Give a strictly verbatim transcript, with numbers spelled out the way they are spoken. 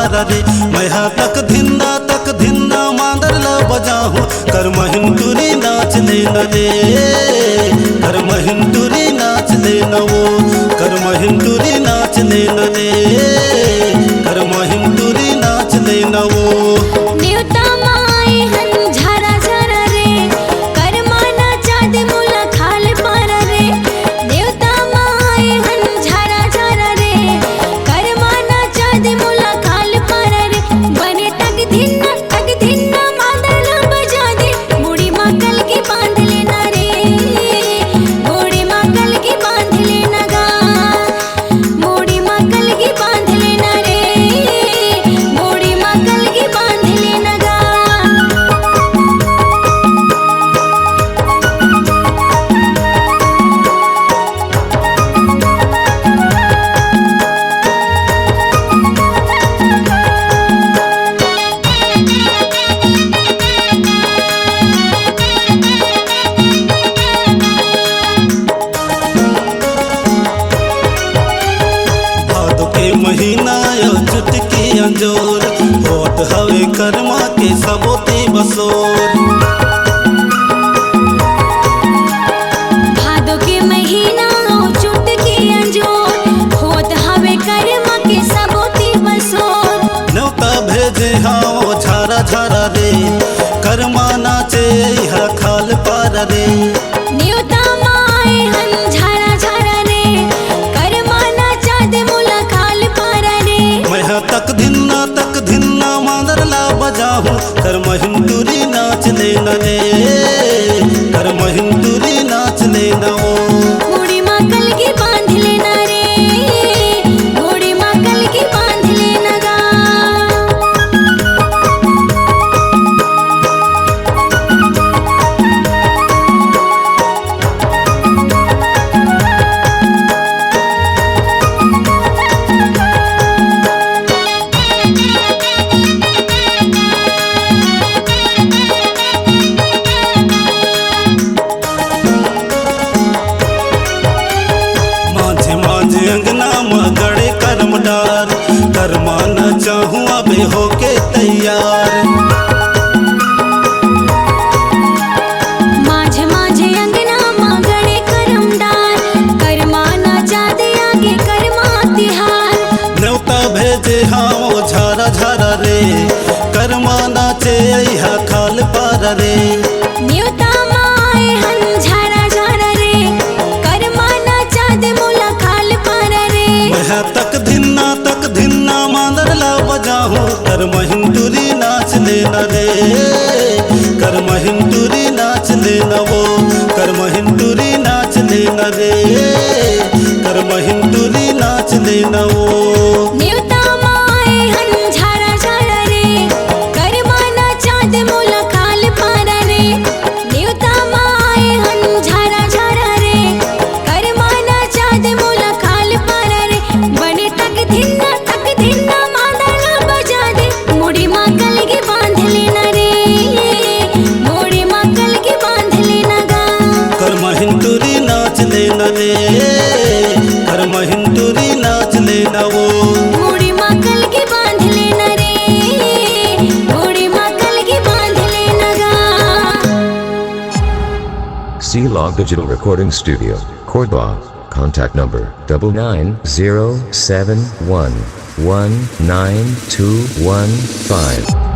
रे। मैं हा तक धिन्ना, तक धिन्ना मांदर ला बजाहूँ, कर महिन टूरी नाच लेना रे, कर महिन टूरी नाच लेना वो, कर महिन टूरी नाच लेना रे, कर महिन टूरी नाच लेना वो। नेवता माए हन झारा झारा रे, कर माना चाँद मोला खाल पारा रे। नेवता माए हन झारा झारा रे, कर माना चाँद मोला खाल पारा रे। बने तक धिन्ना, तक धिन्ना मांदर ला बजा दे, मुड़ी मा कलगी बांध लेना रे, मुड़ी मा कलगी बांध लेना गा। मुड़ी मा कलगी बांध लेना रे, मुड़ी मा कलगी बांध लेना गा। भादो के महीना अउ चुटकी अंजोर, होत हवे करमा के सबोती बसोर। भादो के महीना अउ चुटकी अंजोर, होत हवे करमा के सबोती बसोर। नेवता भेजे हँव झारा झारा रे, करमा नाचे हा खाल पारा रे। नेवता माए हन झारा झारा रे, कर माना चाँद मोला खाल पारा रे। मैं हा तक धिन्ना, तक धिन्ना मांदर ला बजाहूँ, कर महिन टूरी नाच लेना रे, कर महिन टूरी नाच लेना वो। मुड़ी मा कलगी बांध लेना रे, मुड़ी मा कलगी बांध लेना गा। माझे माझे अंगना म गड़े करम डार, करमाना चाहूँ अबे होके तैयार। माझे माझे अंगना म गड़े करम डार, करमाना चाँद आगे करमा तिहार। नेवता भेजे हँव झारा झारा रे, करमा नाचे अइहा खाल पारा रे। नेवता माए हन झारा झारा रे, करमा नाचा दे मोला खाल पारा रे। मैं हा तक धिन्ना, तक धिन्ना मांदर ला बजाहूँ, कर महिन टूरी नाच लेना रे, कर महिन टूरी नाच लेना वो, कर महिन टूरी नाच लेना रे, कर महिन टूरी नाच लेना वो। नेवता माए हन झारा झारा रे, करमा नाचा दे मोला खाल पारा रे। नेवता माए हन झारा झारा रे, करमा नाचा दे मोला खाल पारा रे। बने तक धिन्ना, तक धिन्ना मांदर ला बजा दे। मुड़ी मा कलगी बांध लेना रे, मुड़ी मा कलगी बांध लेना गा। कर महिन टूरी नाच लेना रे, कर महिन टूरी नाच लेना वो। मुड़ी मा कलगी बांध लेना रे, मुड़ी मा कलगी बांध लेना गा। C Log Digital Recording Studio, Cordoba. Contact number double nine zero seven one one nine two one five.